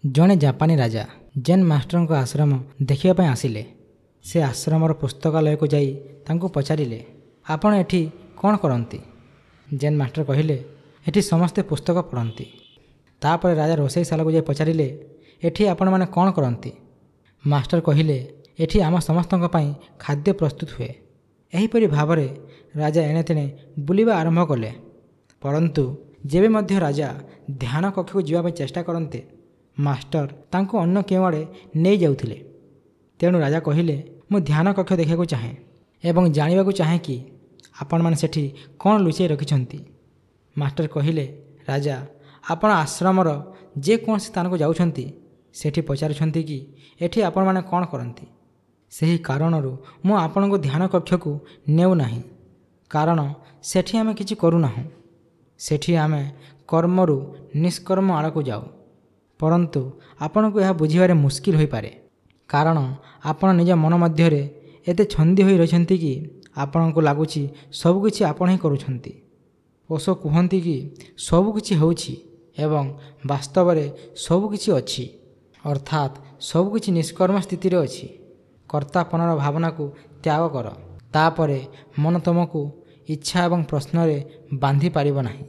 ଜଣେ ଜାପାନୀ ରାଜା ଜେନ୍ ମାଷ୍ଟରଙ୍କ ଆଶ୍ରମ ଦେଖିବା ପାଇଁ ଆସିଲେ। ସେ ଆଶ୍ରମର ପୁସ୍ତକାଳୟକୁ ଯାଇ ତାଙ୍କୁ ପଚାରିଲେ, ଆପଣ ଏଠି କ'ଣ କରନ୍ତି? ଜେନ୍ ମାଷ୍ଟର କହିଲେ, ଏଠି ସମସ୍ତେ ପୁସ୍ତକ ପଢ଼ନ୍ତି। ତାପରେ ରାଜା ରୋଷେଇଶାଳାକୁ ଯାଇ ପଚାରିଲେ, ଏଠି ଆପଣମାନେ କ'ଣ କରନ୍ତି? ମାଷ୍ଟର କହିଲେ, ଏଠି ଆମ ସମସ୍ତଙ୍କ ପାଇଁ ଖାଦ୍ୟ ପ୍ରସ୍ତୁତ ହୁଏ। ଏହିପରି ଭାବରେ ରାଜା ଏଣେ ତେଣେ ବୁଲିବା ଆରମ୍ଭ କଲେ। ପରନ୍ତୁ ଯେବେ ମଧ୍ୟ ରାଜା ଧ୍ୟାନ କକ୍ଷକୁ ଯିବା ପାଇଁ ଚେଷ୍ଟା କରନ୍ତେ, ମାଷ୍ଟର ତାଙ୍କୁ ଅନ୍ୟ କେଉଁଆଡ଼େ ନେଇଯାଉଥିଲେ। ତେଣୁ ରାଜା କହିଲେ, ମୁଁ ଧ୍ୟାନ କକ୍ଷ ଦେଖିବାକୁ ଚାହେଁ ଏବଂ ଜାଣିବାକୁ ଚାହେଁ କି ଆପଣମାନେ ସେଠି କ'ଣ ଲୁଚାଇ ରଖିଛନ୍ତି। ମାଷ୍ଟର କହିଲେ, ରାଜା, ଆପଣ ଆଶ୍ରମର ଯେକୌଣସି ସ୍ଥାନକୁ ଯାଉଛନ୍ତି, ସେଠି ପଚାରୁଛନ୍ତି କି ଏଠି ଆପଣମାନେ କ'ଣ କରନ୍ତି। ସେହି କାରଣରୁ ମୁଁ ଆପଣଙ୍କୁ ଧ୍ୟାନ କକ୍ଷକୁ ନେଉନାହିଁ, କାରଣ ସେଠି ଆମେ କିଛି କରୁନାହୁଁ। ସେଠି ଆମେ କର୍ମରୁ ନିଷ୍କର୍ମ ଆଡ଼କୁ ଯାଉ। ପରନ୍ତୁ ଆପଣଙ୍କୁ ଏହା ବୁଝିବାରେ ମୁସ୍କିଲ ହୋଇପାରେ, କାରଣ ଆପଣ ନିଜ ମନ ମଧ୍ୟରେ ଏତେ ଛନ୍ଦି ହୋଇ ରହିଛନ୍ତି କି ଆପଣଙ୍କୁ ଲାଗୁଛି ସବୁକିଛି ଆପଣ ହିଁ କରୁଛନ୍ତି। ଓଶୋ କୁହନ୍ତି କି ସବୁକିଛି ହେଉଛି ଏବଂ ବାସ୍ତବରେ ସବୁକିଛି ଅଛି, ଅର୍ଥାତ୍ ସବୁକିଛି ନିଷ୍କର୍ମ ସ୍ଥିତିରେ ଅଛି। କର୍ତ୍ତାପନର ଭାବନାକୁ ତ୍ୟାଗ କର, ତାପରେ ମନ ତୁମକୁ ଇଚ୍ଛା ଏବଂ ପ୍ରଶ୍ନରେ ବାନ୍ଧି ପାରିବ ନାହିଁ।